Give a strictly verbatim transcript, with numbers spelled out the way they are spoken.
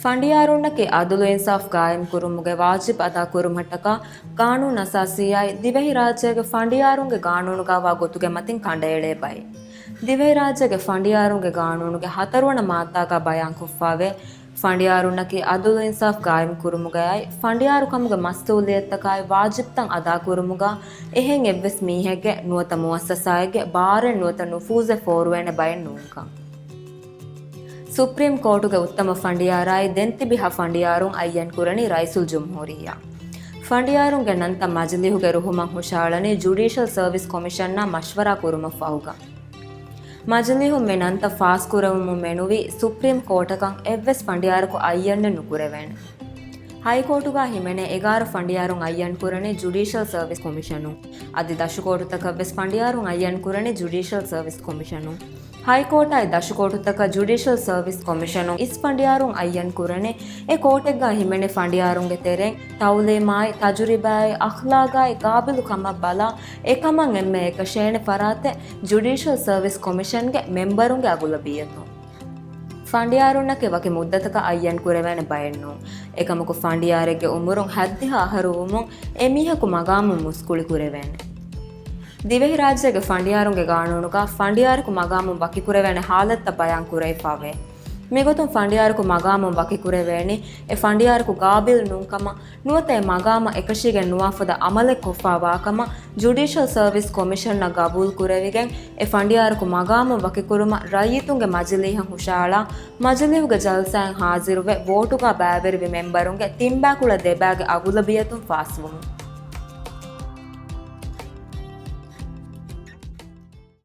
ފަނޑިޔާރުންނަކީ އަދުލު އިންސާފް ގާއިމް ކުރުމުގެ ވާޖިބް އަދާ ކުރުމަށްޓަކާ ގާނޫނު އަސާސީއާއި ދިވެހިރާއްޖޭގެ ފަނޑިޔާރުންގެ ގާނޫނުގާވާ ގޮތުގެ މަތިން ކަނޑައެޅޭ ބައެއް. ދިވެހިރާއްޖޭގެ ފަނޑިޔާރުންގެ ގާނޫނުގެ ހަތަރުވަނަ މާއްދާގާ ބަޔާންކޮށްފައިވޭ، ފަނޑިޔާރުންނަކީ އަދުލު އިންސާފް ގާއިމް ކުރުމުގައި ފަނޑިޔާރުކަމުގެ މަސްއޫލިއްޔަތުތަކާއި ވާޖިބްތައް އަދާކުރުމުގާ އެހެން އެއްވެސް މީހެއްގެ ނުވަތަ މުއައްސަސާއެއްގެ ބާރެއް ނުވަތަ ނުފޫޒެއް ފޯރުވޭނެ ބައެއް ނޫންކަން. ސުޕްރީމް ކޯޓުގެ އުއްތަމަ ފަނޑިޔާރާއި ދެންތިބި ހަ ފަނޑިޔާރުން އައްޔަންކުރަނީ ރައީސުލްޖުމްހޫރިއްޔާ. ފަނޑިޔާރުންގެ ނަންތައް މަޖިލީހުގެ ރުހުމަށް ހުށަހަޅަނީ ޖުޑީޝަލް ސަރވިސް ކޮމިޝަންއާ މަޝްވަރާ ކުރުމަށްފަހުގަ. މަޖިލީހުން މި ނަންތައް ފާސްކުރެވުމުން މެނުވީ ސުޕްރީމް ކޯޓަކަށް އެއްވެސް ފަނޑިޔާރަކު އައްޔަންނެއް ނުކުރެވޭނެ. ހައިކޯޓުގާ ހިމެނޭ އެގާރަ ފަނޑިޔާރުން އައްޔަންކުރަނީ ޖުޑީޝަލް ސަރވިސް ކޮމިޝަނުން. އަދި ދަށުކޯޓުތަކަށްވެސް ފަނޑިޔާރުން އައްޔަންކުރަނީ ޖުޑީޝަލް ސަރވިސް ކޮމިޝަނުން. ހައިކޯޓާއި ދަށުކޯޓުތަކަށް ޖުޑީޝަލް ސަރވިސް ކޮމިޝަނުން އިސް ފަނޑިޔާރުން އައްޔަންކުރަނީ އެ ކޯޓެއްގާ ހިމެނޭ ފަނޑިޔާރުންގެ ތެރެއިން ތައުލީމާއި ތަޖުރިބާއި އަޚްލާގާއި ގާބިލު ކަމަށް ބަލާ އެކަމަށް އެންމެ އެކަށޭނެ ފަރާތެއް ޖުޑީޝަލް ސަރވިސް ކޮމިޝަންގެ މެމްބަރުންގެ އަގުލަބިއްޔަތުން. ފަނޑިޔާރުންނަކީ ވަކި މުއްދަތަކަށް އައްޔަން ކުރެވޭނެ ބައެއްނޫން. އެކަމަކު ފަނޑިޔާރެއްގެ އުމުރުން ހައްދިހަ އަހަރު ވުމުން އެމީހަކު މަގާމުން މުސްކުޅި ކުރެވޭނެ. ދިވެހިރާއްޖޭގެ ފަނޑިޔާރުންގެ ގާނޫނުގާ ފަނޑިޔާރަކު މަގާމުން ވަކިކުރެވޭނެ ހާލަތްތައް ބަޔާން ކުރެވިފައިވޭ. މިގޮތުން ފަނޑިޔާރަކު މަގާމުން ވަކިކުރެވޭނީ އެ ފަނޑިޔާރަކު ގާބިލް ނޫންކަމަށް، ނުވަތަ އެ މަގާމަށް އެކަށީގެން ނުވާފަދަ އަމަލެއް ކޮށްފައިވާކަމަށް ޖުޑީޝަލް ސަރވިސް ކޮމިޝަނަށް ގަބޫލު ކުރެވިގެން، އެ ފަނޑިޔާރަކު މަގާމުން ވަކިކުރުމަށް ރައްޔިތުންގެ މަޖިލީހަށް ހުށަހަޅާ، މަޖިލީހުގެ ޖަލްސާއިން ހާޒިރުވެ، ވޯޓުގާ ބައިވެރިވި މެމްބަރުންގެ ތިންބައިކުޅަ ދެބައިގެ އަގުލަބިއްޔަތުން ފާސްވުމުން.